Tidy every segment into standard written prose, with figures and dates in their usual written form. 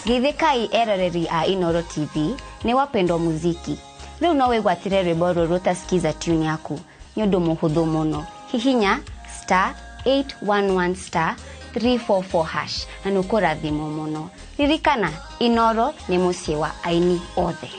Geithĩkai eroreri a Inooro TV nĩ wapendwa muziki. Rĩu no wĩgwatĩre rwĩmbo rũrũ ta skiza tune yaku. Nĩ ũndũ mũhũthũ mũno. Hihinya star 811 star 344 hash na nĩ ũkũrathimwo mũno. Ririkana, Inooro nĩ mũciĩ wa aini othe.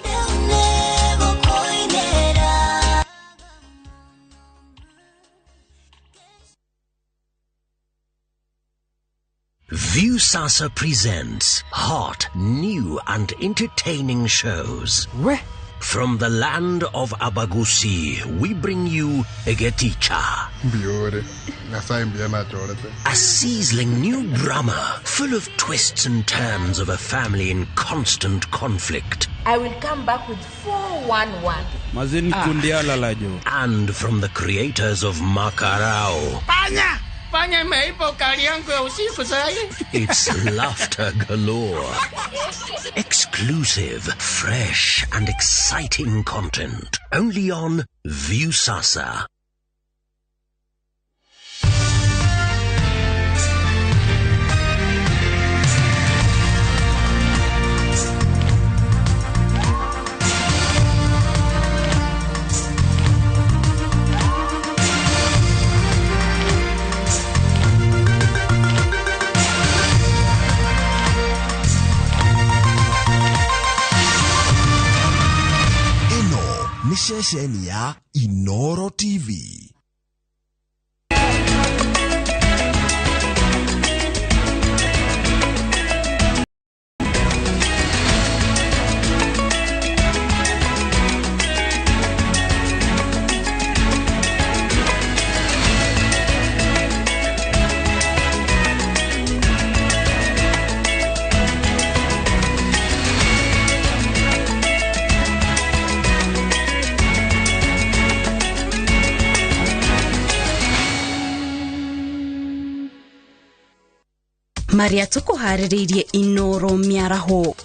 Viusasa presents hot, new, and entertaining shows. We From the land of Abagusi, we bring you Egeticha, Mbiore. Nyasaye mbiya nachorete. a sizzling new drama full of twists and turns of a family in constant conflict. I will come back with 411. Mazeni kundiala lajo. And from the creators of Makarao, Panya! Panya imeiba ukali yangu ya usiku sahi. it's laughter galore. Exclusive, fresh, and exciting content. Only on Viusasa. Ĩno nĩ ceceni ya Inooro TV. Marĩa tũkũharĩrĩirie Inooro mĩaraho.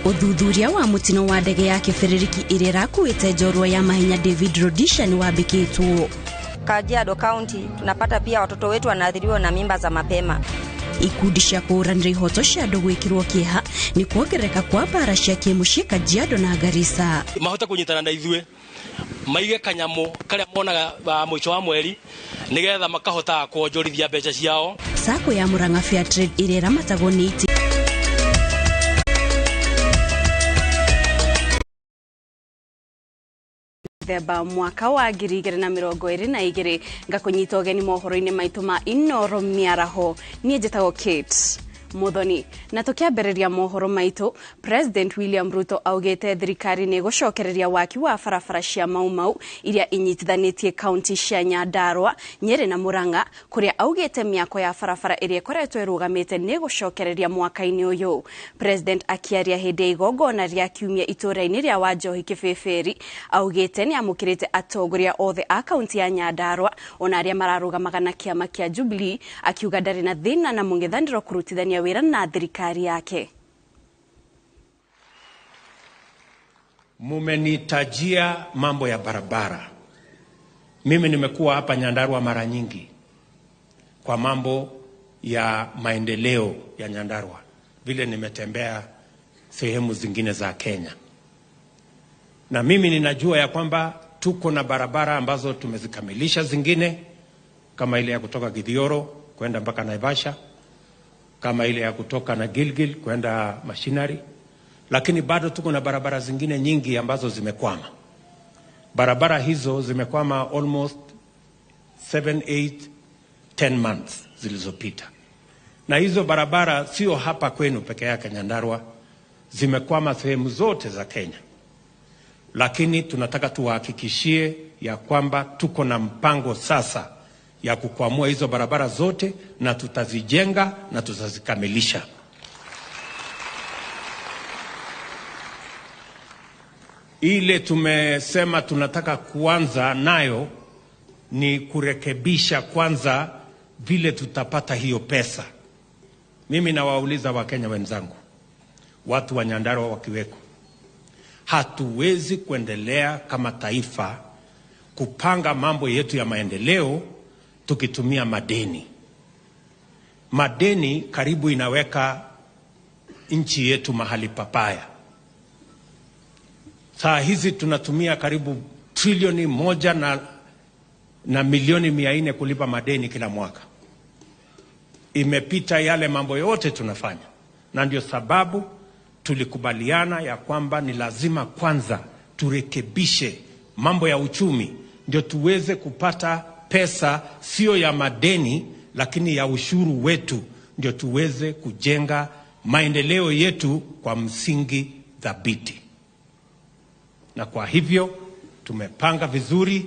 Ũthuthuria wa mũtino wa ndege ya kĩbĩrĩrĩki ĩrĩa ĩrakuĩte njorua ya mahenya David Rudisha nĩ wambĩkĩtwo. Kajiado County tunapata pia watoto wetu wanaathiriwa na mimba za mapema. Ikundi cia kũhũranĩra ihoto cia andũ gwĩkĩrwo kĩeha nĩ kuongerereka kwa mbara cia kĩmũciĩ Kajiado na Garissa. Mahote kunyitana na ithuĩ maige kanyamũ karĩa monaga mũico wa mweri nĩgetha makahota kuonjorithia mbeca ciao. Sacco ya Murang'a Fair Trade ĩrĩa ĩramatagwo nĩ iti Themba mwaka wa 2022 ngakũnyita ũgeni mohoro-inĩ maitũ ma Inooro mĩaraho. Niĩ njĩtagwo Kate Muthoni na tũkĩambĩrĩria mohoro maitũ, President William Ruto augĩte thirikari nĩ ĩgũcokereria waki wa barabara cia Mau Mau iria inyitithanĩtie kaunti cia Nyandarua, Nyeri na Murang'a, kũrĩa augĩte mĩako ya barabara ĩrĩa ĩkoretwo ĩrũgamĩte nĩ ĩgũcokereria mwaka-inĩ ũyũ. President akĩaria hĩndĩ ya igongona rĩa kiumia itũũra-inĩ rĩa Wanjohi Kĩbĩbĩri, augĩte nĩ amũkĩrĩte atongoria othe a kaunti ya Nyandarua ona arĩa mararũgamaga na kĩama kĩa Jubilee, akiuga ndarĩ na thĩna na mũng'ethanĩro kũrutithania wĩra na thirikari yake. Mumenitajia mambo ya barabara. Mimi nimekuwa hapa Nyandarua mara nyingi kwa mambo ya maendeleo ya Nyandarua, vile nimetembea sehemu zingine za Kenya, na mimi ninajua ya kwamba tuko na barabara ambazo tumezikamilisha, zingine kama ile ya kutoka Githioro kwenda mpaka Naivasha, kama ile ya kutoka na Gilgil kwenda Mashinari, lakini bado tuko na barabara zingine nyingi ambazo zimekwama. Barabara hizo zimekwama almost 7, 8, 10 months zilizopita, na hizo barabara sio hapa kwenu peke yake Nyandarua, zimekwama sehemu zote za Kenya. Lakini tunataka tuwahakikishie ya kwamba tuko na mpango sasa ya kukwamua hizo barabara zote na tutazijenga na tutazikamilisha. Ile tumesema tunataka kuanza nayo ni kurekebisha kwanza vile tutapata hiyo pesa. Mimi nawauliza Wakenya wenzangu, watu wa Nyandarua wakiweko, hatuwezi kuendelea kama taifa kupanga mambo yetu ya maendeleo tukitumia madeni. Madeni karibu inaweka nchi yetu mahali papaya. Saa hizi tunatumia karibu trilioni 1 na milioni 400 kulipa madeni kila mwaka. Imepita yale mambo yote tunafanya, na ndio sababu tulikubaliana ya kwamba ni lazima kwanza turekebishe mambo ya uchumi, ndio tuweze kupata pesa sio ya madeni, lakini ya ushuru wetu, ndio tuweze kujenga maendeleo yetu kwa msingi thabiti. Na kwa hivyo tumepanga vizuri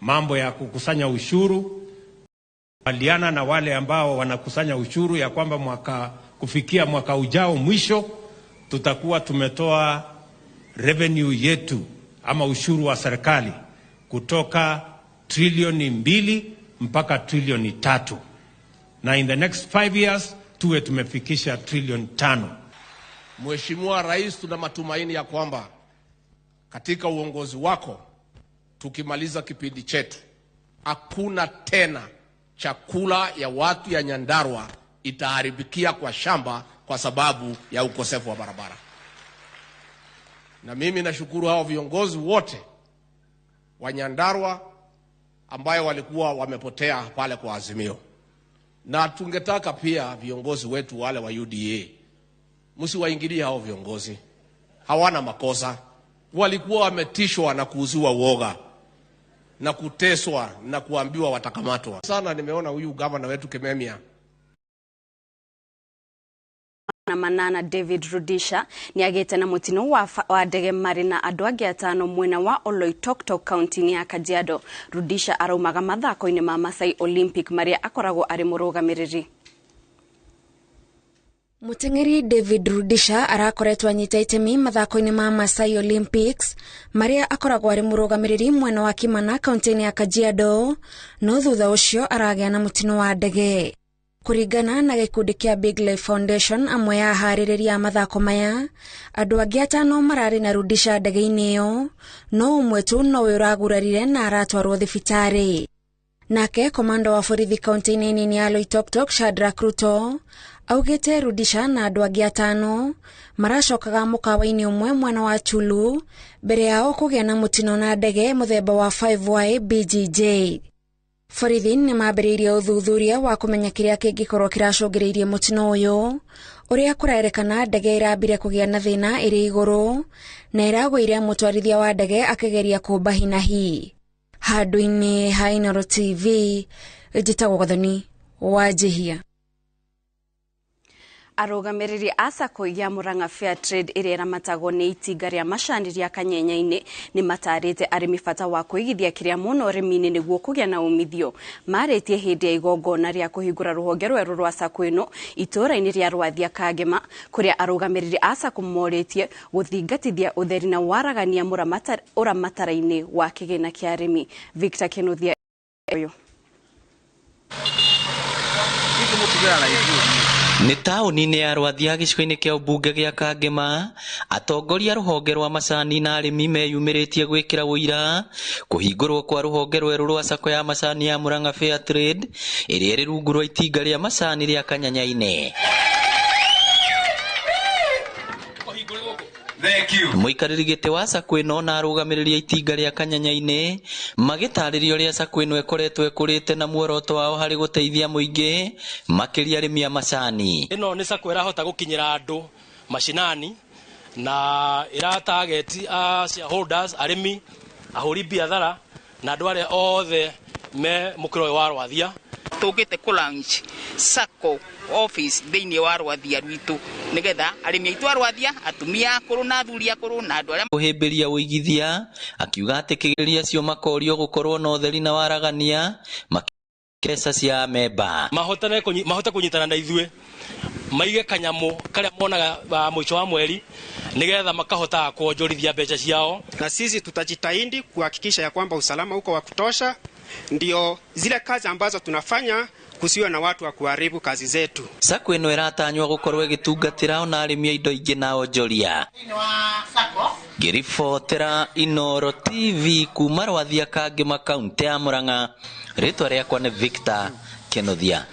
mambo ya kukusanya ushuru, kubaliana na wale ambao wanakusanya ushuru ya kwamba kufikia mwaka ujao mwisho tutakuwa tumetoa revenue yetu ama ushuru wa serikali kutoka trilioni 2 mpaka trilioni 3, na in the next 5 years tuwe tumefikisha trilioni 5. Mheshimiwa Rais, tuna matumaini ya kwamba katika uongozi wako tukimaliza kipindi chetu hakuna tena chakula ya watu ya Nyandarua itaharibikia kwa shamba kwa sababu ya ukosefu wa barabara. Na mimi nashukuru hao viongozi wote wa Nyandarua ambayo walikuwa wamepotea pale kwa Azimio. Na tungetaka pia viongozi wetu wale wa UDA, msiwaingilie hao viongozi, hawana makosa. Walikuwa wametishwa na kuuziwa uoga na kuteswa na kuambiwa watakamatwa. Sana nimeona huyu gavana wetu Kimemia na manana David Rudisha ni agete na mutino wa ndege mari na andu angi atano mwena wa Oloitoktok kaunti-ini ya Kajiado. Rudisha araumaga mathako-ini ma Masai Olympic maria akoragwo ari murugamiriri. Muteng'eri David Rudisha arakoretwo anyita itemi mathako-inĩ ma Masai Olympics maria akoragwo arĩ mũrũgamĩrĩri mwena wa Kimana kaunti-inĩ ya Kajiado, no thutha ũcio aragĩa na mũtino wa ndege. Kũringana na gĩkundi kĩa Big Life Foundation, amwe ya aharĩrĩria a mathako maya, andũ angĩ atano mararĩ na Rudisha ndege-inĩ ĩyo, no ũmwe tu nowe ũragurarire na aratwarwo thibitarĩ. Nake komanda wa borithi kaunti-inĩ nini ya Loitoktok Shadrack Ruto augĩte Rudisha na andũ angĩ atano maracokaga mũkawa-inĩ ũmwe mwena wa Chulu mbere yao kũgĩa na mũtino na ndege mũthemba wa 5Y BGJ. Borithi nĩ mambĩrĩirie ũthuthuria wa kũmenya kĩrĩa kĩngĩkorwo kĩracũngĩrĩirie mũtino ũyũ, ũrĩa kũrerekana ndege ĩrambire kũgĩa na thĩna ĩrĩ igũrũ na ĩragũire mũtwarithia wa ndege akĩgeria kũmba hinahi. Handũ-inĩ ha Inooro TV, njĩtagwo Gathoni wa Njihia. Arũgamĩrĩri a sacco ya Murang'a Fair Trade ĩrĩa ĩramatagwo nĩ itinga rĩa macani rĩa Kanyenya-inĩ nĩ matarĩte arĩmi bata wa kũigithia kĩrĩa mũno ũrĩmi-inĩ nĩguo kũgĩa na umithio. Marĩtie hĩndĩ ya igongona rĩa kũhingũra rũhonge rwerũ rwa sacco ĩno itũũra-inĩ rĩa Rwathia Kangema, kũrĩa arũgamĩrĩri a sacco morĩtie gũthingatithia ũtheri na waragania ũramatara-inĩ wa kĩgĩna kĩa arĩmi. Victor Kinuthia ũyũ. Nĩ taũni-inĩ ya Rwathia gĩcigo-inĩ kĩa ũmbunge gĩa Kangema, atongoria rũhonge rwa macani na arĩmi meyumĩrĩtie gwĩkĩra ũira kũhingũrwo kwa rũhonge rwerũ rwa sacco ya macani ya Murang'a Fair Trade ĩrĩa ĩrĩ rungu rwa itinga rĩa macani rĩa Kanyanya-inĩ. Mũikarĩri gĩtĩ wa sacco ĩno na arũgamĩrĩri a itinga rĩa Kanyanya-inĩ magĩtarĩria ũrĩa sacco ĩno ĩkoretwo ĩkũrĩte na muoroto wao harĩ gũteithia mũingĩ makĩria arĩmi a macani. Ĩno nĩ sacco ĩrahota gũkinyĩra andũ macinani na ĩra target a shareholders, arĩmi, ahũri biathara na andũ arĩa othe me mũkĩra ũyũ wa Rwathia. Tũkĩte kũ launch sacco office thĩinĩ wa Rwathia rwitũ nĩgetha arĩmi aitũ a Rwathia, atumia akũrũ na athuri akũrũ na andũ arĩa kũhĩmbĩria ũigithia, akiuga atĩ kĩgerio acio makorio gũkorwo na ũtheri na waragania mbeca cia memba mahote kũnyitana na ithuĩ, maige kanyamũ karĩa monaga mũico wa mweri nĩgetha makahota kuonjorithia mbeca ciao. Na sisi tutajitahidi kuhakikisha ya kwamba usalama uko wa kutosha, ndio zile kazi ambazo tunafanya kusiwe na watu wa kuharibu kazi zetu. Sacco ĩno ĩratanywo gũkorwo ĩgĩtungatĩra ona arĩmi a indo ingĩ na onjoria. Ngĩribotera Inooro TV kuma Rwathia Kangema kaunti ya Murang'a, rĩtwa rĩakwa nĩ Victor Kinuthia.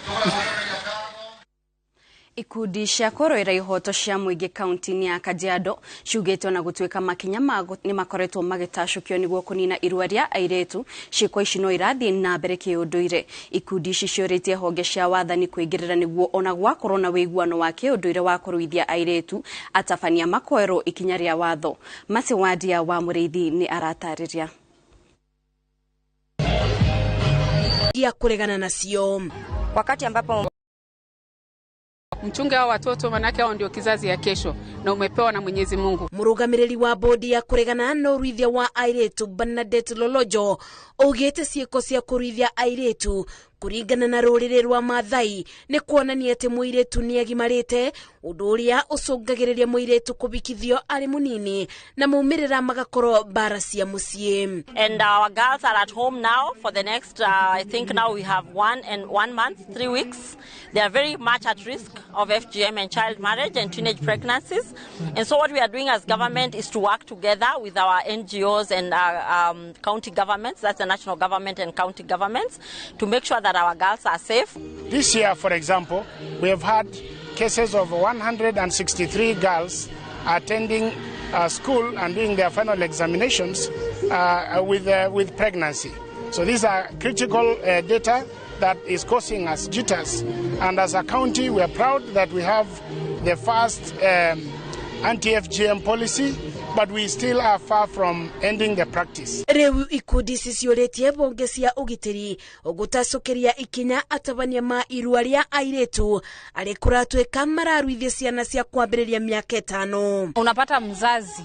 Ikundi cia kũrũĩra ihoto cia mũingĩ kaunti-inĩ ya Kajiado ciugĩte ona gũtuĩka makinya nĩ makoretwo magĩtacũkio nĩguo kũnina irua rĩa airĩtu, ciĩko ici no irathiĩ na mbere kĩũndũire. Ikundi ici ciũrĩtie honge cia wathani kũingĩrĩra nĩguo ona gwakorwo na wĩiguano wa kĩũndũire wa kũruithia airĩtu, atabania makoerwo ikinya rĩa watho. Masi Wadia wa Mũrĩithi nĩ aratarĩria. Ya kũregana nacio wakati ambapo mchunge hao watoto, manake hao ndio kizazi ya kesho na umepewa na Mwenyezi Mungu. Murugamiriri wa bodi ya kuregana na uruithia wa airitu Bernadette Lolojo augite ciiko cia kuruithia airitu kuringana na ruriri rwa Maathai ni kuonania ati muiritu ni agimarite, undu uria ucungagiriria muiritu kubikithio ari munini na maumirira magakorwo mbara cia mucii. And our girls are at home now for the next I think now we have 1 month 3 weeks. They are very much at risk of FGM and child marriage and teenage pregnancies. And so what we are doing as government is to work together with our NGOs and our county governments, that's the national government and county governments, to make sure that our girls are safe. This year, for example, we have had cases of 163 girls attending school and doing their final examinations with pregnancy. So these are critical data that is causing us jitters. And as a county, we are proud that we have the first anti-FGM policy, but we still are far from ending the practice. Riu ikundi ici ciũrĩtie mbunge cia ũgitĩri gũtacũkĩria ikinya atabania ma irua rĩa airĩtu arĩa kũratuĩka mararuithia ciana cia kwambĩrĩria mĩaka 5. Unapata mzazi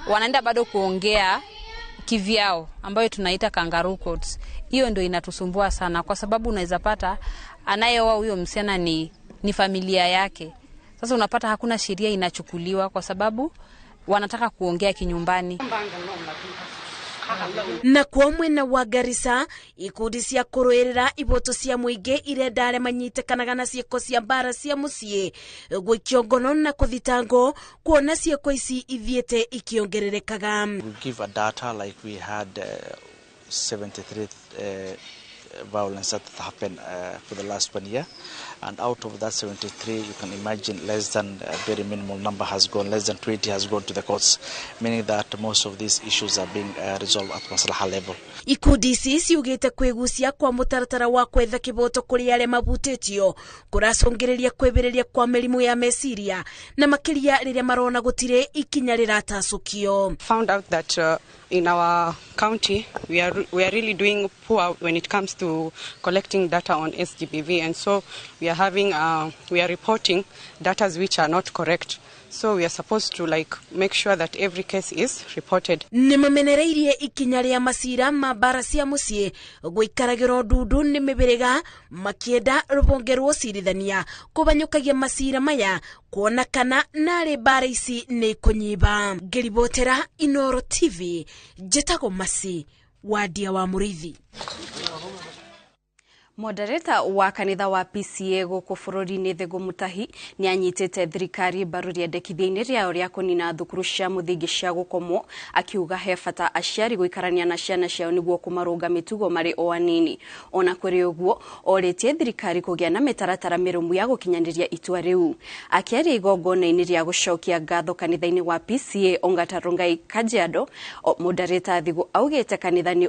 wanaenda bado kuongea kivyao ambayo tunaita kangaroo courts. Hiyo ndio inatusumbua sana kwa sababu unaweza pata anayeoa huyo msichana ni familia yake. Sasa unapata hakuna sheria inachukuliwa kwa sababu wanataka kuongea kinyumbani. Na kwa mwena wa Garissa, ikundi cia kũrũĩrĩra iboto cia mũingĩ irenda arĩa manyitĩkanaga na ciĩko cia mbara cia mũciĩ gũikio ngono na kũthitangwo kuona ciĩko ici ithiĩte ikĩongererekaga. We give a data like we had 73 violence that happened for the last 1 year, and out of that 73, you can imagine less than a very minimal number has gone, less than 20 has gone to the courts, meaning that most of these issues are being resolved at maslaha level. Ikundi ici ciugite kwigucia kwa mutaratara wa kwetha kiboto kuri aria mabutĩtio kuracũngĩrĩria kwĩbĩrĩria kwa mĩrimũ ya meciria na makĩria rĩrĩa marona gũtirĩ ikinya rĩratacũkio. Found out that in our county we are really doing poor when it comes to collecting data on SGBV, and so we are having we are reporting data which are not correct. So we are supposed to like make sure that every case is reported. Nĩ mamenereirie ikinya rĩa macira ma mbara cia mũciĩ gũikaragĩrwo ndundu nĩ mĩbĩrĩga makĩenda rũhonge rwa ũcirithania kũbanyũkagia macira maya kuona kana narĩ mbara ici nĩ kũnyiba. Ngĩribotera Inoro TV, njĩtagwo Masi Wadia wa Mũrĩithi. Moderator wa kanitha wa PCA gũkũ bũrũri-inĩ Thĩngũ Mutahi nĩ anyitĩte thirikari mbaru rĩendekithia-inĩ rĩao rĩa kũnina thukuru cia mũthingi cia gũkomwo, akiuga he bata aciari gũikarania na ciana ciao nĩguo kũmarũnga mĩtugo marĩ o anini. Ona kũrĩ ũguo, orĩtie thirikari kũgĩa na mĩtaratara mĩrũmu ya gũkinyanĩria itua rĩu. Akĩaria igongona-inĩ rĩa gũcokia ngatho kanitha-inĩ wa PCA Ongata Rongai Kajiado, moderator Thĩngũ augĩte kanitha nĩ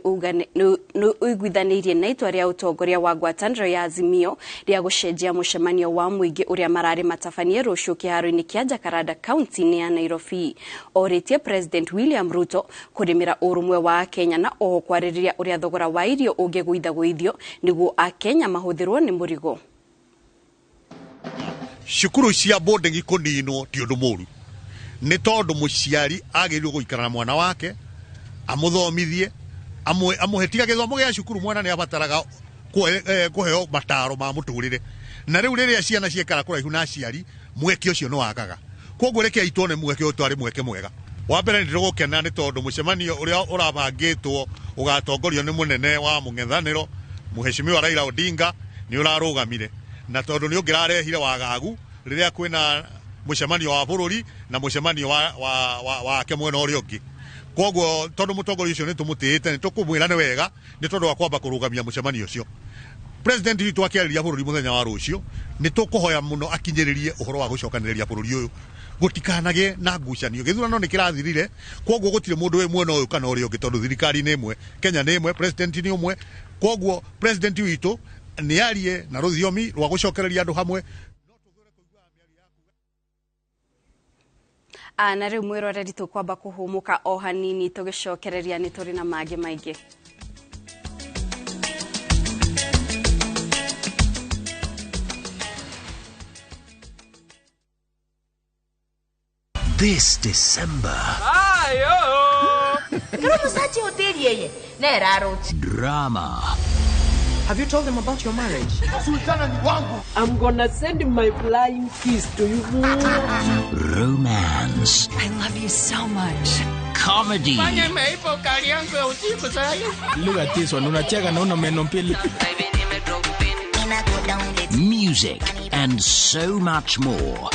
ũiguithanĩirie na itua rĩa ũtongoria wa ngwatanĩro ya Azimio rĩa gũcenjia mũcemanio wa mũingĩ ũrĩa mararĩ matabanie rũciũ kĩharo-inĩ kĩa Jacaranda kaunti-inĩ ya Nairobi. Orĩtie President William Ruto kũrĩmĩra ũrũmwe wa Akenya na oho kwarĩrĩria ũrĩa thogora wa irio ũngĩgũithagũithio nĩguo Akenya mahũthĩrwo nĩ mũrigo. Cukuru cia boarding kũninwo ti ũndũ mũru, nĩ tondũ mũciari agĩrĩirwo gũikara na mwana wake amũthomithie amũhe tiga gĩthomo gĩa cukuru mwana nĩ abataraga kuheo mataro ma muturire na riu riria ciana ciekara kuraihu na aciari mweke ucio no wagaga. Koguo reke itone mweke uyu twari mweke mwega. Wa mbere nĩ ndĩrũgũkena nĩ tondũ mũcemanio ũrĩa ũrabangĩtwo ũgatongorio nĩ mũnene wa mũng'ethanĩro Mheshimiwa Raila Odinga nĩ ũrarũgamire, na tondũ nĩ ũngĩrarehire wagagu rĩrĩa kwĩna mũcemanio wa bũrũri na mũcemanio wake mwena ũrĩa ũngĩ. Koguo tondũ mũtongoria ũcio nĩ tũmũtĩĩte nĩ tũkũmwĩra nĩ wega nĩ tondũ wa kwamba kũrũgamia mũcemanio ũcio. President witũ akĩarĩria bũrũri mũthenya wa rũciũ, nĩ tũkũhoya mũno akinyĩrĩrie ũhoro wa gũcokanĩrĩria bũrũri ũyũ, gũtikanagĩe na ngucanio. Gĩthurano nĩ kĩrathirire, kwoguo gũtirĩ mũndũ wĩ mwena ũyũ kana ũrĩa ũngĩ, tondũ thirikari nĩ ĩmwe, Kenya nĩ ĩmwe, president nĩ ũmwe. Kwoguo president witũ nĩ arie na rũthiomi rwa gũcokereria andũ hamwe. Na rĩu mwĩroreri tũkwamba kũhũmũka o hanini, tũgĩcokereria nĩ tũrĩ na mangĩ maingĩ. This December. Drama. Have you told them about your marriage? I'm gonna send my flying kiss to you. Romance. I love you so much. Comedy. Look at this one, unacheka na una meno mbili. Music and so much more.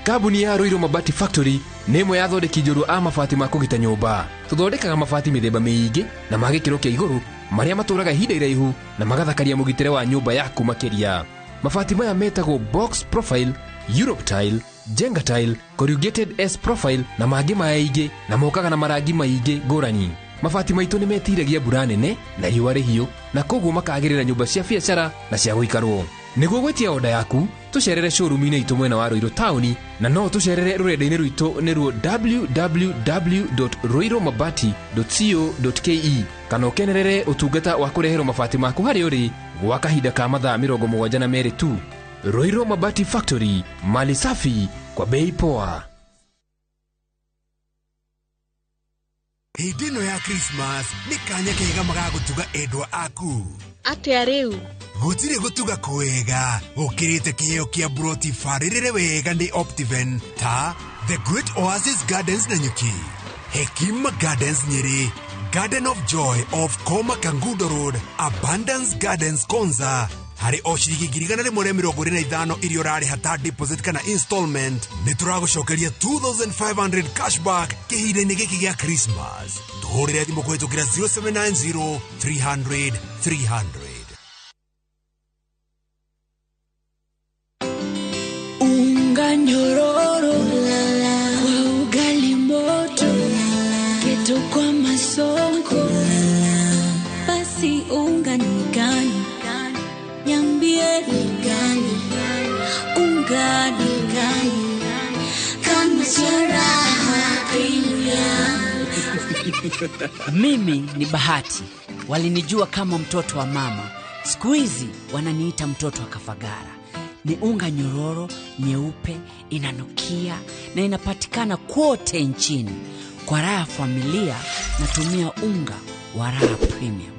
Kambuni ya Ruiru Mabati Factory nĩ ĩmwe ya athondeki njorua a mabati ma kũgita nyũmba. Tũthondekaga mabati mĩthemba mĩingĩ na ma gĩkĩro kĩa igũrũ marĩa matũraga ihinda iraihu na magathakaria mũgitĩre wa nyũmba yaku makĩria. Mabati maya metagwo box profile, Europe tile, Jenga tile, corrugated S profile na mangĩ maingĩ, na mokaga na marangi maingĩ ngũrani. Mabati maitũ nĩ metiragia mbura nene na riũa rĩhiũ, na koguo makagĩrĩra nyũmba cia biacara na cia gũikarwo. Nĩguo gwĩtia oda yaku, tũcerere showroom-inĩ itũ mwena wa Ruiru taũni, na no tũcerere rũrenda-inĩ rwitũ nĩruo www.ruirumabati.co.ke, kana ũkenerere ũtungata wa kũreherwo mabati maku harĩa ũrĩ gwa kahinda ka mathaa 72 tu. Ruiru Mabati Factory, mali safi kwa bei poa. Hĩndĩ ĩno ya Christmas nĩ kanya kega magagũtuga endwa aku. Atĩa rĩu? Gũtirĩ gũtuga kwega gũkĩrĩte kĩheo kĩa buroti barĩrĩre wega nĩ Optiven ta The Great Oasis Gardens Nanyuki, Hekima Gardens Nyeri, Garden of Joy of Koma Kangundo Road, Abundance Gardens Konza. Harĩ o ciringi 125 iria ũrarĩha ta deposit kana installment, nĩ tũragũcokeria 2500 cashback kĩhinda-inĩ gĩkĩ gĩa Christmas. Tũhũrĩre thimũ kũhĩtũkĩra 0790 300 300. Unga nyororo kwa ugali moto, keto kwa masonko, basi unga ni gani? Niambie ni gani? Unga ni gani? Kama raha premium. Mimi ni Bahati. Walinijua kama mtoto wa mama. Siku hizi wananiita mtoto wa Kafagara. Ni unga nyororo, nyeupe, inanukia na inapatikana kote nchini. Kwa raha familia natumia unga wa Raha Premium.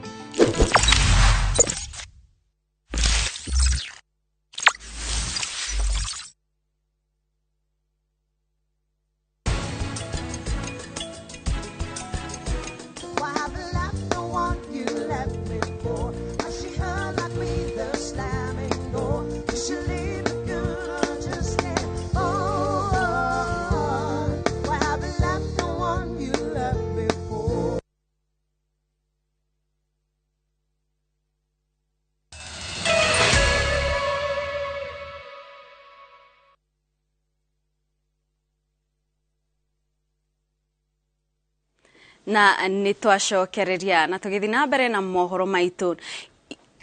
Na nĩ twacokereria na tũgĩthiĩ na mbere na mohoro maitũ.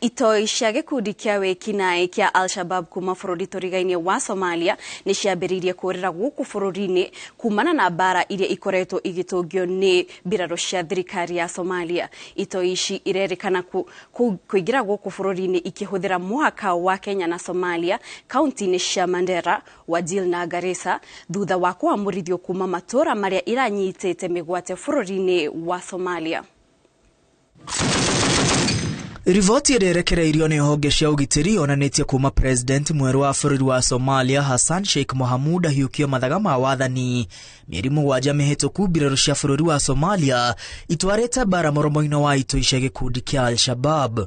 Itoi cia gĩkundi kĩa wĩkinaĩ kĩa Al-Shabaab kuma bũrũri tũrigainie wa Somalia nĩ ciambĩrĩirie kũũrĩra gũkũ bũrũri-inĩ kumana na mbara iria ikoretwo igĩtũngio nĩ mbirarũ cia thirikari ya Somalia. Itoi ici irerĩkana kũingĩra gũkũ bũrũri-inĩ ikĩhũthĩra mũhaka wa Kenya na Somalia kaunti-inĩ cia Mandera, Wajir na Garissa thutha wa kũamũrithio kuma matũra marĩa iranyitĩte mĩgwate bũrũri-inĩ wa Somalia. Riboti ĩrĩa ĩrekereirio nĩ honge cia ũgitĩri yonanĩtie kuma president mwerũ wa bũrũri wa Somalia Hassan Sheikh Mohamud ahiũkio mathaga ma wathani mĩeri 7 mĩhĩtũku, mbirarũ cia bũrũri wa Somalia itwarĩte mbara mũromo-inĩ wa itoi cia gĩkundi kĩa Al-Shabaab.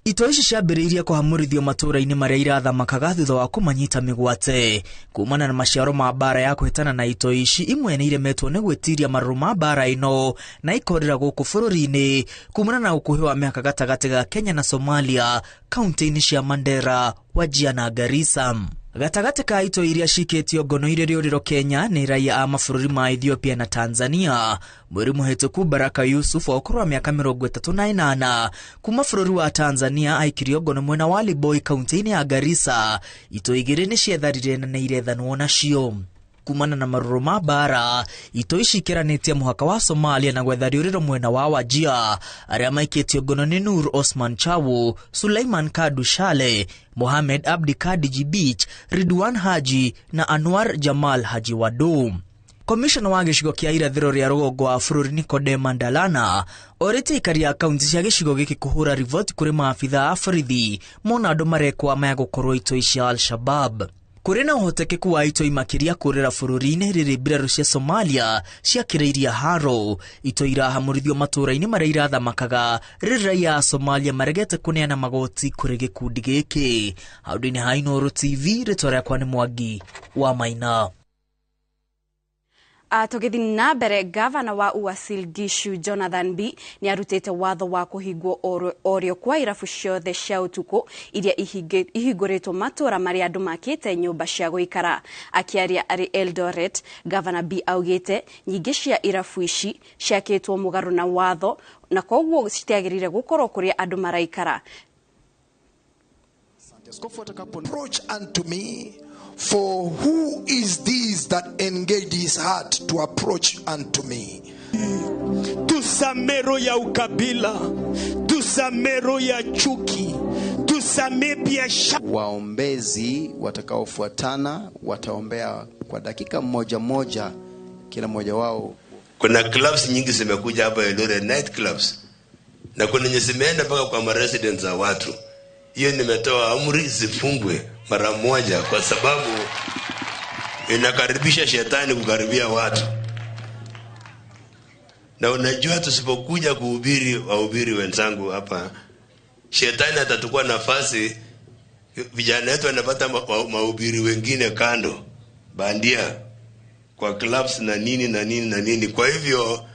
Itoi ici ciambĩrĩirie kũhamũrithio matũũra-inĩ marĩa irathamakaga thutha wa kũmanyita mĩgwate kumana na maciaro ma mbara ya kũhĩtana na itoi ici. Imwe nĩ iremetwo nĩ gwĩtiria marũrũ ma mbara ĩno na ikorĩra gũkũ bũrũri-inĩ kumana na ũkuhĩ wa mĩhaka gatagatĩ ga Kenya na Somalia kaunti-inĩ cia Mandera, Wajir na Garissa. Gatagatĩ ka itoi iria cikĩtio ngono irĩ rĩũrĩro Kenya nĩ raia a mabũrũri ma Ethiopia na Tanzania. Mweri mũhĩtũku Baraka Yusuf wa ũkũrũ wa mĩaka 38 kuma bũrũri wa Tanzania aikirio ngono mwena wa Liboi kaunti-inĩ ya Garissa. Itoi igĩrĩ nĩ cietharire na nĩ irethanwo nacio. Kumana na marũrũ ma mbara, itoi ici ikĩranĩtie mũhaka wa Somalia na gwetha rĩũrĩro mwena wa Wajir. Arĩa maikĩtio ngono nĩ Nur Osman Chawo, Suleiman Kadu Shale, Mohamed Abdi Kadiji Beach, Ridwan Haji na Anwar Jamal Haji Wado. Komishona wa gĩcigo kĩa irathĩro rĩa rũgongo wa bũrũri Nikodema Ndalana orĩtie aikari a kaunti cia gĩcigo gĩkĩ kũhũra riboti kũrĩ maabitha a borithi mona andũ marekwa maya gũkorwo itoi cia Al-Shabab. Kũrĩ na ũhotekeku wa itoi makĩria kũrĩra bũrũri-inĩ rĩrĩ mbirarũ cia Somalia ciakĩrĩirie haro. Itoi irahamũrithio matũũra-inĩ marĩa irathamakaga rĩrĩ raia a Somalia maregete kũneana magoti kũrĩ gĩkundi gĩkĩ. Handũ-inĩ ha Inooro TV, rĩtwa rĩakwa nĩ Mwangi wa Maina. Tũgĩthiĩ na mbere, gavana wa Uasin Gishu Jonathan B nĩ arutĩte watho wa kũhingwo orĩo kwa irabu ciothe cia ũtukũ iria ihingũrĩtwo matũũra marĩa andũ makĩte nyũmba cia gũikara. Akĩaria arĩ Eldoret, gavana B augĩte nyingĩ cia irabu ici ciakĩtwo mũgarũ na watho na koguo citiagĩrĩire gũkorwo kũrĩa andũ maraikara. Approach unto me, for who is this that engaged his heart to approach unto me? Tusamee roho ya ukabila, tusamee roho ya chuki, tusamee biashara. Waombezi watakaofuatana wataombea kwa dakika moja moja kila mmoja wao. Kuna clubs nyingi zimekuja hapa Eldoret, night clubs, na kuna nyingi zimeenda mpaka kwa ma residents za watu. Hiyo nimetoa amri zifungwe mara moja, kwa sababu inakaribisha shetani kukaribia watu. Na unajua tusipokuja kuhubiri wahubiri wenzangu hapa, shetani atatukua nafasi. Vijana wetu wanapata mahubiri wengine kando bandia kwa clubs na nini na nini na nini. Kwa hivyo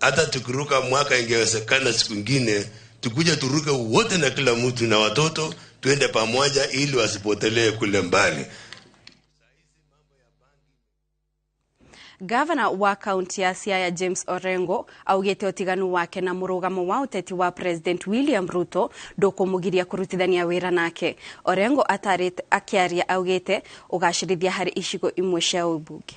hata tukiruka mwaka, ingewezekana siku nyingine tukuja turuke wote na kila mtu na watoto tuende pamoja ili wasipotelee kule mbali. Gavana wa kaunti ya Siaya James Orengo augĩte ũtiganu wake na mũrũgamo wa ũteti wa President William Ruto ndũkũmũgiria kũrutithania wĩra nake. Orengo akĩaria augĩte ũgacĩrithia harĩ icigo imwe cia ũmbunge.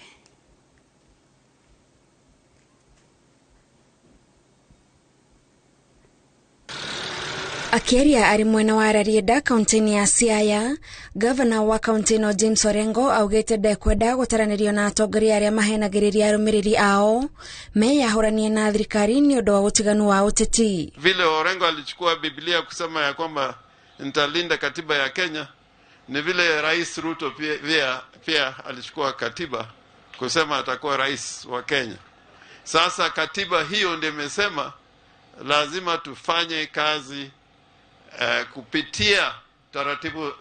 Akĩaria arĩ mwena wa Rarieda kaunti-inĩ ya Siaya, gavana wa kaunti ĩno James Orengo augĩte ndekwenda gũtaranĩrio na atongoria arĩa mahenagĩrĩria arũmĩrĩri ao meyahũranie na thirikari nĩ ũndũ wa ũtiganu wa ũteti. Vile Orengo alichukua Biblia kusema ya kwamba nitalinda katiba ya Kenya, ni vile Rais Ruto pia alichukua katiba kusema atakuwa rais wa Kenya. Sasa katiba hiyo ndio imesema lazima tufanye kazi kupitia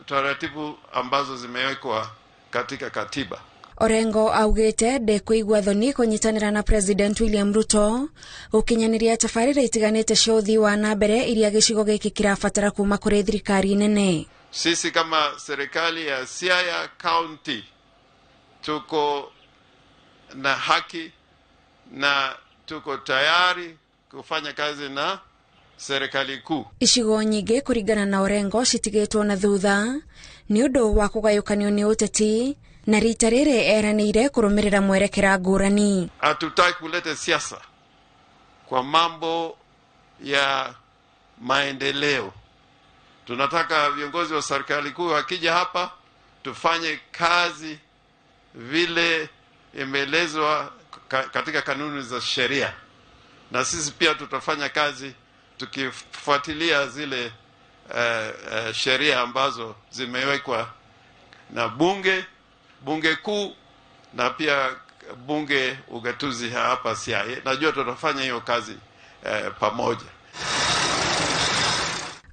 taratibu ambazo zimewekwa katika katiba. Orengo augĩte ndekũigua thoni kũnyitanĩra na President William Ruto gũkinyanĩria tabarĩra itiganĩte cia ũthii wa na mbere iria gĩcigo gĩkĩ kĩrabatara kuma kũrĩ thirikari nene. Sisi kama serikali ya Siaya County tuko na haki na tuko tayari kufanya kazi na serikali kuu. Icigo nyingĩ kũringana na Orengo citigĩtwo na thutha nĩ ũndũ wa kũgayũkanio nĩ ũteti, na rita rĩrĩ eranĩire kũrũmĩrĩra mwerekera ngũrani. Hatutaki kuleta siasa kwa mambo ya maendeleo. Tunataka viongozi wa serikali kuu wakija hapa tufanye kazi vile imeelezwa katika kanuni za sheria, na sisi pia tutafanya kazi tukifuatilia zile sheria ambazo zimewekwa na bunge kuu na pia bunge ugatuzi hapa Siaya. Najua tutafanya hiyo kazi pamoja.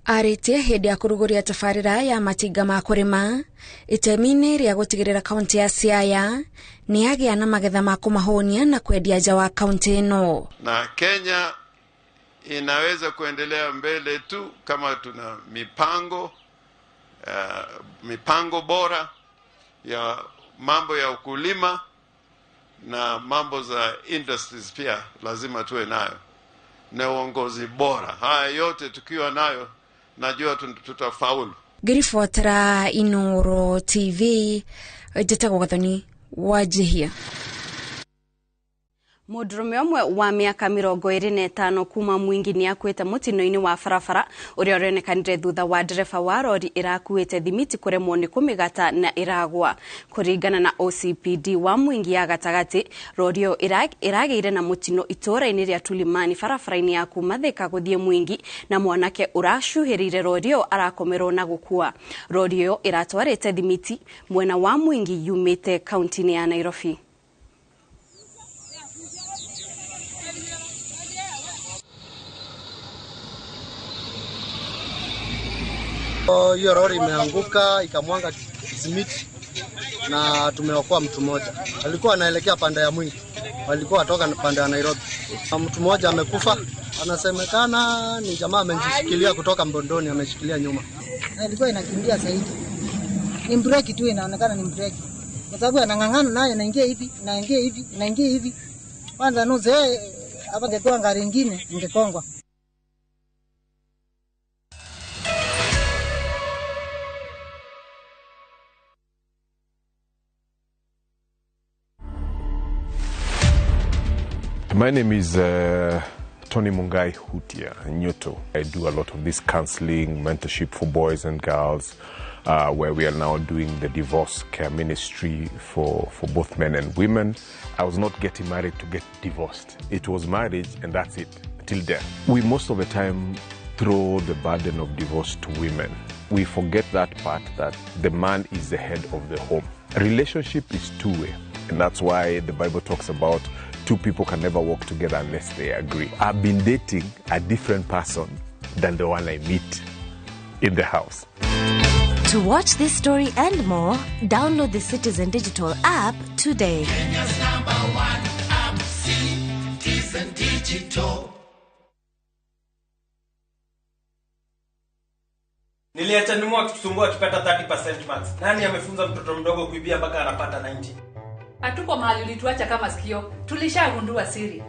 Arĩtie hĩndĩ ya kũrugũria tabarĩra ya matinga ma kũrĩma itemi-inĩ rĩa gũtigĩrĩra kaunti ya Siaya nĩ yagĩa na magetha ma kũmahũnia na kwendia nja wa kaunti ĩno. Na Kenya inaweza kuendelea mbele tu kama tuna mipango bora ya mambo ya ukulima na mambo za industries pia lazima tuwe nayo, na uongozi bora. Haya yote tukiwa nayo najua tutafaulu. Ngĩribotera Inoro TV, njĩtagwo Gathoni Wanjihia. Mũndũrũme ũmwe wa mĩaka 25 kuma Mwingi nĩ akuĩte mũtino-inĩ wa barabara ũrĩa ũronekanire thutha wa ndereba wa rori ĩrakuĩte thimiti kũremwo nĩ kũmĩgata na ĩragwa. Kũringana na OCPD wa Mwingi ya gatagatĩ, rori ĩyo ĩragĩire na mũtino itũũra-inĩ rĩa Tulimani barabara-inĩ ya kuma Thika gũthiĩ Mwingi, na mwanake ũracuhĩrĩire rori ĩyo arakomerwo na gũkua. Rori ĩyo ĩratwarĩte thimiti mwena wa Mwingi yumĩte kaunti-inĩ ya Nairobi. Hiyo lori imeanguka ikamwanga simiti na tumeokoa mtu mmoja. Alikuwa anaelekea pande ya Mwingi, walikuwa watoka pande ya Nairobi. Mtu mmoja amekufa, anasemekana ni jamaa amejishikilia kutoka Mbondoni, ameshikilia nyuma. Alikuwa inakimbia zaidi. Ni breki tu, inaonekana ni breki. Kwa sababu anang'ang'ana naye, inaingia hivi, inaingia hivi, inaingia hivi. Kwanza nuze hapa ingekuwa gari nyingine ingekongwa. My name is Tony Mungai Hutia Nyoto. I do a lot of this counseling, mentorship for boys and girls, where we are now doing the divorce care ministry for both men and women. I was not getting married to get divorced. It was marriage and that's it, till death. We most of the time throw the burden of divorce to women. We forget that part, that the man is the head of the home. Relationship is two-way, and that's why the Bible talks about two people can never walk together unless they agree. I've been dating a different person than the one I meet in the house. To watch this story and more, download the Citizen Digital app today. Kenya's number one app, Citizen Digital. Niliacha nimu akitusumbua akipata 30% marks. Nani amefunza mtoto mdogo kuibia mpaka anapata 90? Hatuko mahali ulituacha kama sikio. Tulishagundua siri.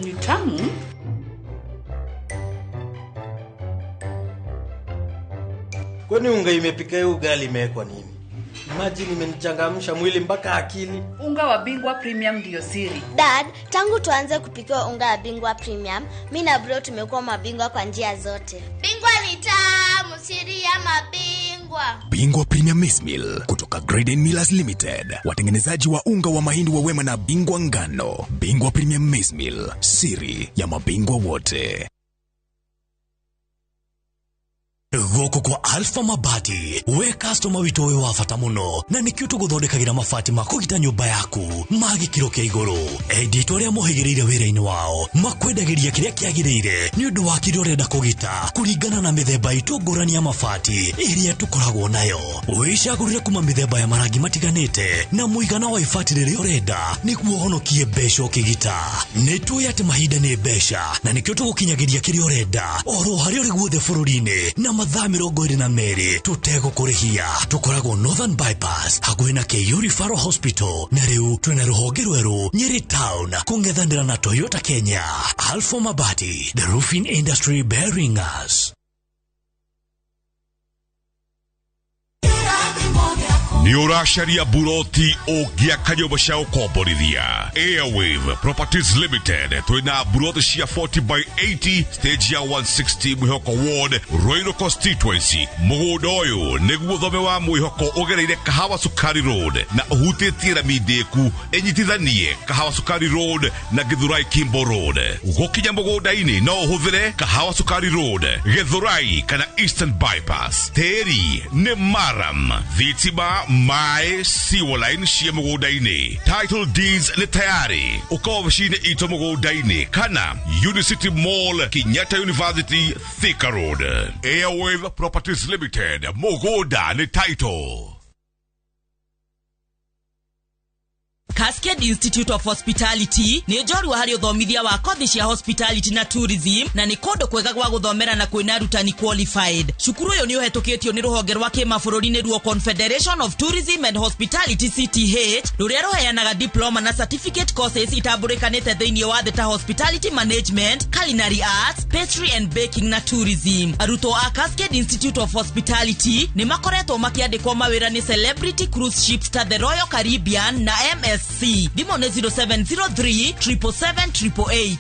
Ni tamu. Kwani unga imepika hiyo ugali imewekwa nini? Imagine imenichangamsha mwili mpaka akili. Unga wa Bingwa Premium ndio siri. Dad, tangu tuanze kupika unga wa Bingwa Premium, mimi na bro tumekuwa mabingwa kwa njia zote. Bingwa ni tamu, siri ya mabingwa. Bingwa Premium Maize Meal kutoka Graden Millers Limited, watengenezaji wa unga wa mahindi wa Wema na Bingwa Ngano. Bingwa Premium Maize Meal, siri ya mabingwa wote. Gũkũ kwa Alpha Mabati we customer witũ ũyũ wa bata mũno na nĩkĩo tũgũthondekagĩra mabati ma kũgita nyũmba yaku ma gĩkĩro kĩa igũrũ. Endia arĩa mohĩgĩrĩire wĩra-inĩ wao makwendagĩria kĩrĩa kĩagĩrĩire nĩ ũndũ wa kĩrĩa ũrenda kũgita kũringana na mĩthemba itũ ngũrani ya mabati ĩrĩa tũkoragwo nayo. Wĩcagũrĩre kuma mĩthemba ya marangi matiganĩte na mũigana wa ibati rĩrĩa ũrenda nĩguo ũhonokie mbeca ũkĩgita. Nĩ tũĩ atĩ mahinda nĩ mbeca na nĩkĩo tũgũkinyagĩria kĩrĩa ũrenda oro harĩa ũrĩ guothe bũrũri-inĩ na mathaa 22 tũtegũkũrĩhia. Tũkoragwo Northern Bypass hakuhĩ na KU Referral Hospital na rĩu twĩna rũhonge rwerũ Nyeri Town kũng'ethanĩra na Toyota Kenya. Alpha Mabati, the roofing industry bearing us. Nĩ ũracaria buroti ũngĩaka nyũmba cia gũkomborithia. Airwave Properties Limited twĩna buroti cia 40 by 80 stage ya 160 Mwĩhoko Ward, Ruiru Constituency. Mũgũnda ũyũ nĩguo thome wa Mwĩhoko ũgereire Kahawa Sukari Road na ũhutĩtie rami ndĩku ĩnyitithanie Kahawa Sukari Road na Githurai Kimbo Road. Gũkinya mũgũnda-inĩ no ũhũthĩre Kahawa Sukari Road, Githurai kana Eastern Bypass. Tĩri nĩ maram, thitima Maĩ sewer line cia mũgũnda-inĩ. Title deeds nĩ tayari. Ũka obici-inĩ itũ mũgũnda-inĩ kana Unicity Mall, Kenyatta University, Thika Road. Airwave Properties Limited, mũgũnda nĩ title. Cascade Institute of Hospitality nĩ njorua harĩ ũthomithia wa kothi cia hospitality na tourism, na nĩ kũndũ kwega gwa gũthomera na kwĩna arutani qualified. Cukuru ũyũ nĩ ũhetũkĩtio nĩ rũhonge rwa kĩmabũrũri nĩruo Confederation of Tourism and Hospitality CTH, rũrĩa rũheanaga diploma na certificate courses itambũrĩkanĩte thĩinĩ wa thĩ ta hospitality management, culinary arts, pastry and baking na tourism. Arutwo a Cascade Institute of Hospitality nĩ makoretwo makĩandĩkwo mawĩra nĩ celebrity cruise ships ta the Royal Caribbean na MSC. Thimũ nĩ 0703 777 888.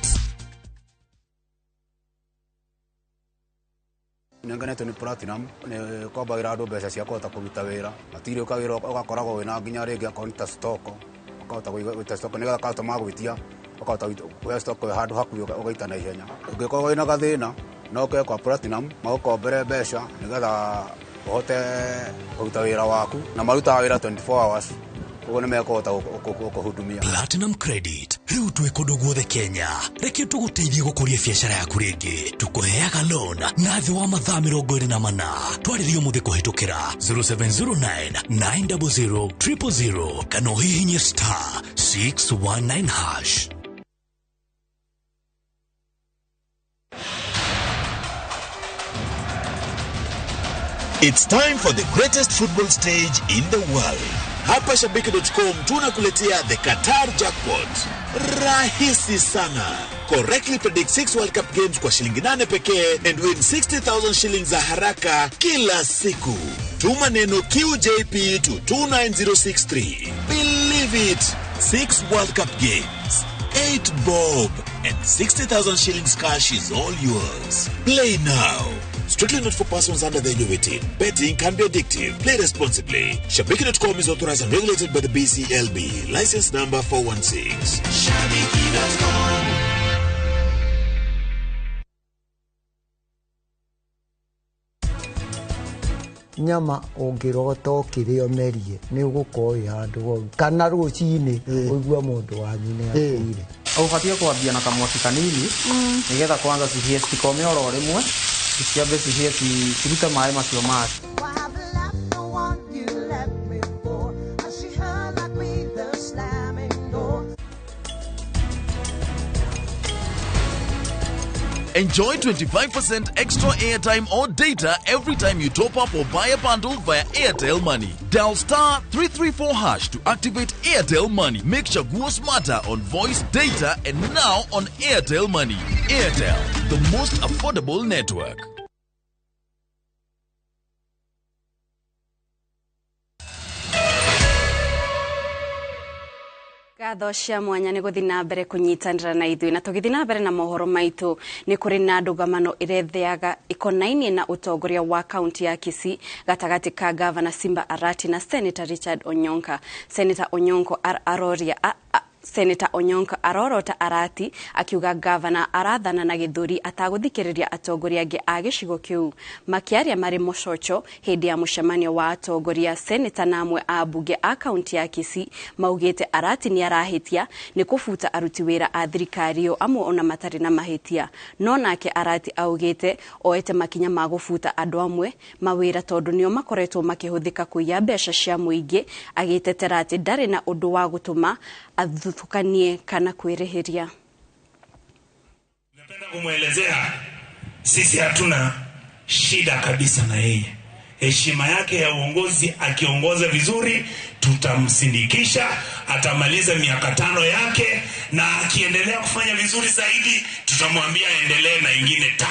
Nĩngenetio nĩ Platinum nĩ kombagĩra andũ mbeca cia kũhota kũruta wĩra matirĩ ũkawĩra ũgakoragwo wĩna nginya rĩngĩ akorwo nĩ ta stock ũkahota gũita stock nĩgetha customer agwĩtia ũkahota kuoya stock ĩyo handũ hakuhĩ ũgaita na ihenya. Ũngĩkorwo wĩna gathĩna no ũke kwa Platinum magũkombere mbeca nĩgetha ũhote kũruta wĩra waku, na marutaga wĩra 24 hours koguo nĩ mekũhota gũkũhudumia. Platinum Credit rĩu twĩ kũndũ guothe Kenya. Reke tũgũteithie gũkũria biacara yaku rĩngĩ. Tũkũheaga loan na thĩ wa mathaa 24. Twarĩrie ũmũthĩ kũhĩtũkĩra 0709 900 000 kana ũhihinye star 619 hash. It's time for the greatest football stage in the world. Hapa Shabiki.com tunakuletea the Qatar Jackpot. Rahisi sana. Correctly predict 6 World Cup games kwa shilingi 8 pekee and win 60,000 shillings za haraka kila siku. Tuma neno QJP to 29063. Believe it. 6 World Cup games, 8 bob, and 60,000 shillings cash is all yours. Play now. Strictly not for persons under the age of 18. Betting can be addictive. Play responsibly. Shabiki.com is authorized and regulated by the BCLB. License number 416. Shabiki.com. Nyama ũngĩrota ũkĩrĩa ũmerie nĩ ũgũkorwo wĩ handũ horu kana rũcinĩ ũigue mũndũ wanyu nĩ akuire. Ũbatiĩ kwambia na kamwaki kanini nĩgetha kwanza cihĩe citikome oro rĩmwe, ciambe cihĩe cirute maĩ macio macio. Enjoy 25% extra airtime or data every time you top up or buy a bundle via Airtel Money. Dial star 334 hash to activate Airtel Money. Make Chaguo smarter on voice, data, and now on Airtel Money. Airtel, the most affordable network. Ngatho cia mwanya nĩ gũthiĩ na mbere kũnyitanĩra na ithuĩ, na tũgĩthiĩ na mbere na mohoro maitũ nĩ kũrĩ na ndũgamano ĩretheaga ĩkonainie na ũtongoria wa kaunti ya Kisii gatagatĩ ka Gavana Simba Arati na Senator Richard Onyonka. Senator Onyonko aroria Senator Onyonka arorota Arati akiuga gavana arathana na gĩthũri atagũthikĩrĩria atongoria angĩ a gĩcigo kĩu. Makĩaria marĩ Mococo hĩndĩ ya mũcemanio wa atongoria, Senator na amwe a mbunge a kaunti ya Kisii maugĩte Arati nĩ arahĩtia nĩ kũbuta aruti wĩra a thirikari amwe ona matarĩ na mahĩtia. No nake Arati augĩte oete makinya ma gũbuta andũ amwe mawĩra tondũ nĩo makoretwo makĩhũthĩka kũiya mbeca cia mũingĩ, agĩtetera atĩ ndarĩ na ũndũ wa gũtũma athutũkanie kana kwĩrĩhĩria. Napenda kumwelezea sisi hatuna shida kabisa na yeye. Heshima yake ya uongozi, akiongoza vizuri tutamsindikisha, atamaliza miaka 5 yake, na akiendelea kufanya vizuri zaidi tutamwambia aendelee na ingine 5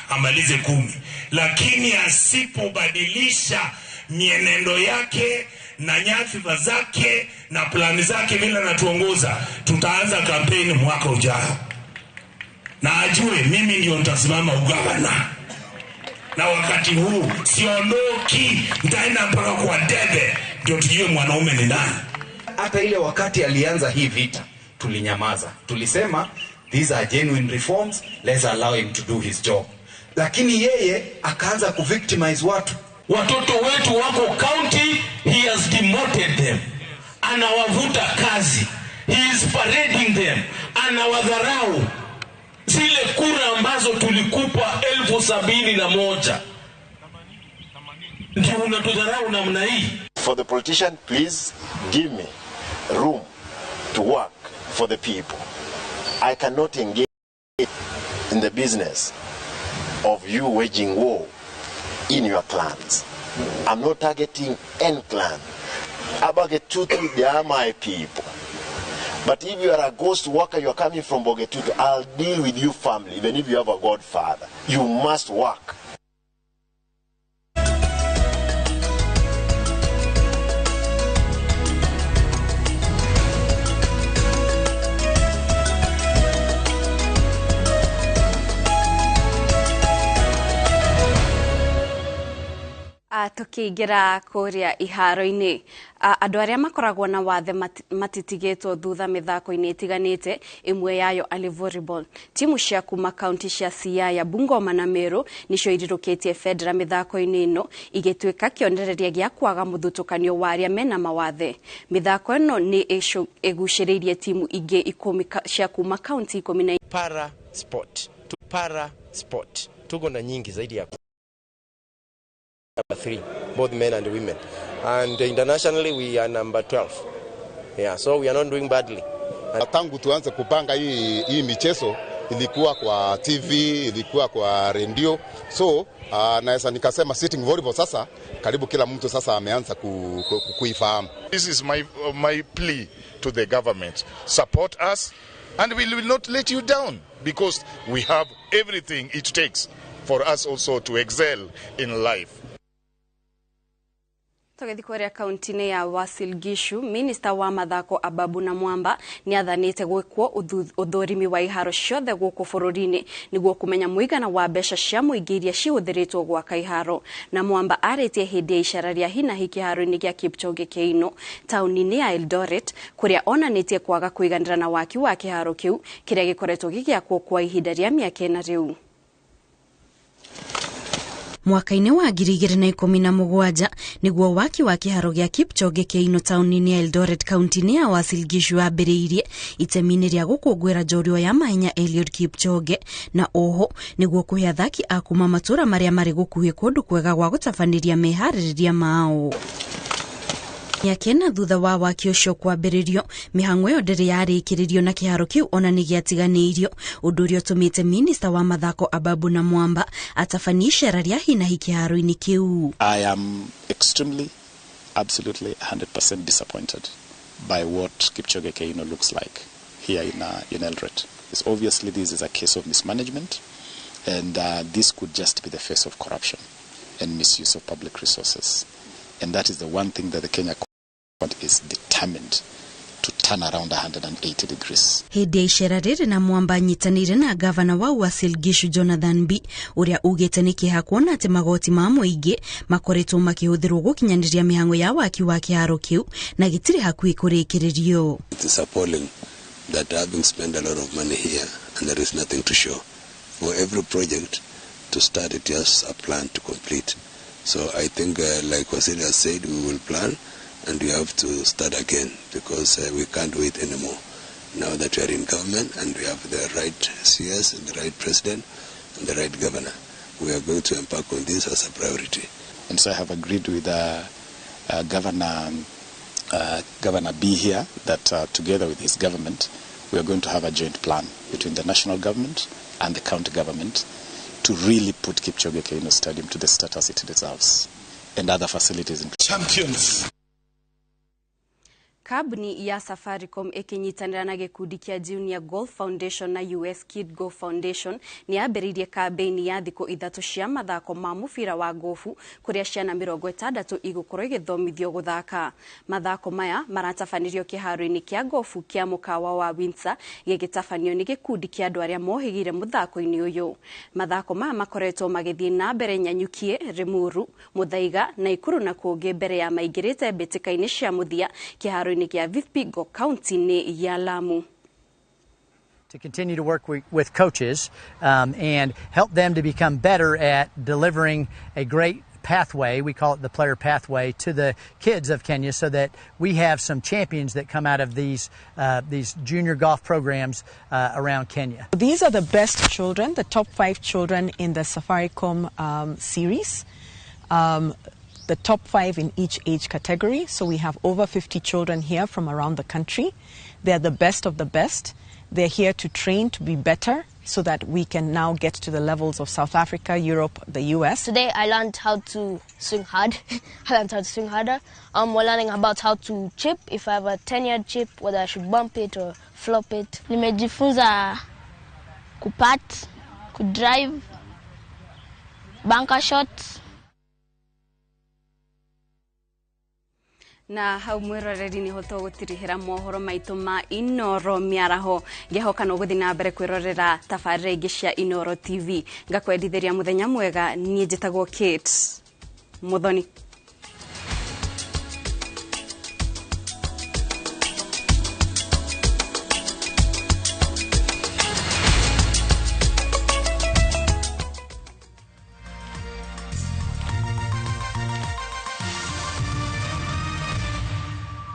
amalize 10. Lakini asipobadilisha mienendo yake na nyadhifa zake na plani zake vile anatuongoza, tutaanza kampeni mwaka ujao. Na ajue mimi ndio nitasimama ugavana, na wakati huu siondoki, nitaenda mpaka kwa debe ndio tujue mwanaume ni nani. Hata ile wakati alianza hii vita tulinyamaza, tulisema these are genuine reforms, let's allow him to do his job. Lakini yeye akaanza kuvictimize watu. Watoto wetu wako county, he has demoted them, anawavuta kazi, he is parading them, anawadharau. Zile kura ambazo tulikupa 71,000 ndio unatudharau namna hii. For the politician, please give me room to work for the people. I cannot engage in the business of you waging war in your clans. I'm not targeting any clan. Abagetutu, they are my people. But if you are a ghost worker, you are coming from Bogetutu, I'll deal with you family, even if you have a godfather. You must work. Tukiingira kuria iharo-inĩ, andũ arĩa makoragwo na wathe matitigĩtwo thutha mĩthako-inĩ ĩtiganĩte, ĩmwe yayo arĩ volleyball. Timu cia kuma kaunti cia Siaya, Bungoma na Meru nicio irirũkĩtie bendera mĩthako-inĩ ĩno, igĩtuĩka kĩonereria gĩa kwaga mũthutũkanio wa arĩa mena mawathe. Mĩthako ĩno nĩ ĩgucĩrĩirie timu ingĩ 10 cia kuma kaunti 10. Para sport, para sport tuko na nyingi zaidi ya 3, both men and women, and internationally we are number 12. Yeah, so we are not doing badly. Tangu tuanze kupanga hii michezo, ilikuwa kwa TV, ilikuwa kwa radio. So naweza nikasema sitting volleyball sasa karibu kila mtu sasa ameanza kuifahamu. This is my plea to the government. Support us and we will not let you down because we have everything it takes for us also to excel in life. Tũgĩthiĩ kũrĩa kaunti-inĩ ya Uasin Gishu, Minista wa mathako Ababu Namwamba nĩ athanĩte gwĩkwo ũthũrimi wa iharo ciothe gũkũ bũrũri-inĩ nĩguo kũmenya mũigana wa mbeca cia mũingĩ iria cihũthĩrĩtwo gwaka iharo. Namwamba arĩtie hĩndĩ ya icera rĩa hinahi kĩharo-inĩ gĩa Kipchoge Keino taũni-inĩ ya Eldoret, kũrĩa onanĩtie kwaga kũiganĩra na waki wa kĩharo kĩu kĩrĩa gĩkoretwo gĩgĩakwo kwa ihinda rĩa mĩaka 4 rĩu. Mwaka-inĩ wa 2017 nĩguo waki wa kĩharo gĩa Kipchoge Keino taũni-inĩ ya Eldoret kaunti-inĩ ya Uasin Gishu wambĩrĩirie itemi-inĩ rĩa gũkũngũĩra njorua ya mahenya Eliud Kipchoge, na oho nĩguo kũhe athaki a kuma matũra marĩa marĩ gũkuhĩ kũndũ kwega gwa gũtabanĩria meharĩrĩria mao. Mĩaka 4 thutha wa waki ũcio kwambĩrĩrio, mĩhang'o ĩyo ndĩrĩ yarĩkĩrĩrio na kĩharo kĩu ona nĩ gĩatiganĩirio, ũndũ ũrĩa ũtũmĩte minista wa mathako Ababu Namwamba atabanie icera rĩa hinahi kĩharo-inĩ kĩu. I am extremely, absolutely 100% disappointed by what Kipchoge Keino looks like here in Eldoret. It's obviously this is a case of mismanagement, and this could just be the face of corruption and misuse of public resources. And that is the one thing that the Kenya is determined to turn around 180 degrees. Hĩndĩ ya icera rĩrĩ Namwamba anyitanĩire na gavana wa Uasin Gishu Jonathan B ũrĩa ugĩte nĩ kĩeha kuona atĩ magoti ma mũingĩ makoretwo makĩhũthĩrwo gũkinyanĩria mĩhang'o ya waki wa kĩharo kĩu na gĩtirĩ hakuhĩ kũrĩkĩrĩrio. It is appalling that having spent a lot of money here and there is nothing to show. For every project to start, it has a plan to complete. So I think, like Wasili has said, we will plan and we have to start again because we can't wait anymore. Now that we are in government and we have the right CS and the right president and the right governor, we are going to embark on this as a priority. And so I have agreed with Governor B here that together with his government, we are going to have a joint plan between the national government and the county government to really put Kipchoge Keino Stadium to the status it deserves and other facilities. Champions. Kambuni ya Safaricom ĩkĩnyitanĩra na gĩkundi kĩa Junior Golf Foundation na US Kid Golf Foundation nĩ yambĩrĩirie kambĩini ya thikũ 3 cia mathako ma mũbira wa gofu kũrĩa ciana 60 igũkorwo igĩthomithio gũthaka. Mathako maya maratabanĩrio kĩharo-inĩ kĩa gofu kĩa mũkawa wa Windsor gĩgĩtabanio nĩ gĩkundi kĩa andũ arĩa mohĩgĩire mũthako-inĩ ũyũ. Mathako maya makoretwo magĩthiĩ na mbere Nyanyukie, Limuru, Muthaiga, Naikuru na kũngĩ mbere ya maingĩrĩte mbĩtĩka-inĩ cia mũthia kĩharo-inĩ kĩa Vihiga kaunti-inĩ ya Lamu. To continue to work with coaches and help them to become better at delivering a great pathway, we call it the player pathway, to the kids of Kenya so that we have some champions that come out of these junior golf programs around Kenya. These are the best children, the top 5 children in the Safaricom series. The top 5 in each age category. So we have over 50 children here from around the country. They're the best of the best. They're here to train to be better so that we can now get to the levels of South Africa, Europe, the US. Today I learned how to swing hard. I learned how to swing harder. We're learning about how to chip. If I have a 10-yard chip, whether I should bump it or flop it. Nimejifunza kupat, kudrive, bunker shots. Na hau mwiroreri niho tũgũtirihĩra mohoro maitũ ma Inoro mĩaraho. Ngĩhoka no gũthiĩ na mbere kwĩrorera tabarĩra ingĩ cia Inoro TV. Ngakwendithĩria mũthenya mwega. Niĩ njĩtagwo Kate Muthoni.